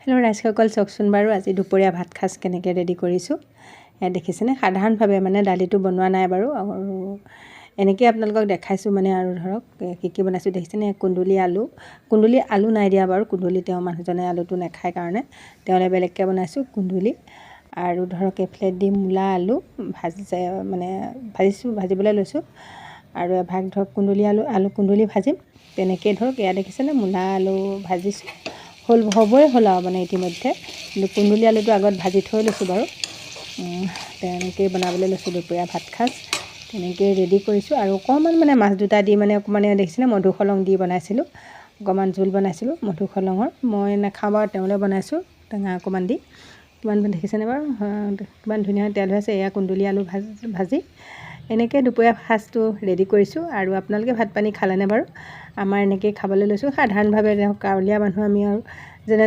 Hello' ৰাইজসকল, চাওকচোন বাৰু আজি দুপৰীয়া ভাত সাজ কেনেকৈ ৰেডি কৰিছোঁ। এয়া দেখিছেনে, সাধাৰণভাৱে মানে দালিটো বনোৱা নাই বাৰু, আৰু এনেকৈয়ে আপোনালোকক দেখাইছোঁ মানে। আৰু ধৰক কি কি বনাইছোঁ দেখিছেনে, কুন্দুলি আলু, কুন্দুলি আলু নাই দিয়া বাৰু, কুন্দুলি তেওঁ মানুহজনে আলুটো নাখায় কাৰণে তেওঁলৈ বেলেগকৈ বনাইছোঁ কুন্দুলি। আৰু ধৰক এইফালে দি মূলা আলু ভাজি মানে ভাজিছোঁ, ভাজিবলৈ লৈছোঁ। আৰু এভাগ ধৰক কুন্দুলি আলু, আলু কুন্দুলি ভাজিম তেনেকেই। ধৰক এয়া দেখিছেনে, মূলা আলু ভাজিছোঁ, হ'ল হ'বই হ'ল আৰু মানে ইতিমধ্যে। কিন্তু কুন্দুলি আলুটো আগত ভাজি থৈ লৈছোঁ বাৰু। তেনেকেই বনাবলৈ লৈছোঁ দুপৰীয়া ভাত সাজ, তেনেকেই ৰেডি কৰিছোঁ। আৰু অকণমান মানে মাছ দুটা দি মানে অকণমান দেখিছেনে মধুসলং দি বনাইছিলোঁ, অকণমান জোল বনাইছিলোঁ মধুসলঙৰ। মই নাখাওঁ বাৰু, তেওঁলৈ বনাইছোঁ টেঙা অকণমান দি। কিমান দেখিছেনে বাৰু, কিমান ধুনীয়া তেল হৈ আছে। এয়া কুন্দুলি আলু ভাজি এনেকৈ দুপৰীয়া সাজটো ৰেডি কৰিছোঁ। আৰু আপোনালোকে ভাত পানী খালেনে বাৰু? আমাৰ এনেকৈয়ে খাবলৈ লৈছোঁ সাধাৰণভাৱে, গাঁৱলীয়া মানুহ আমি আৰু যেনে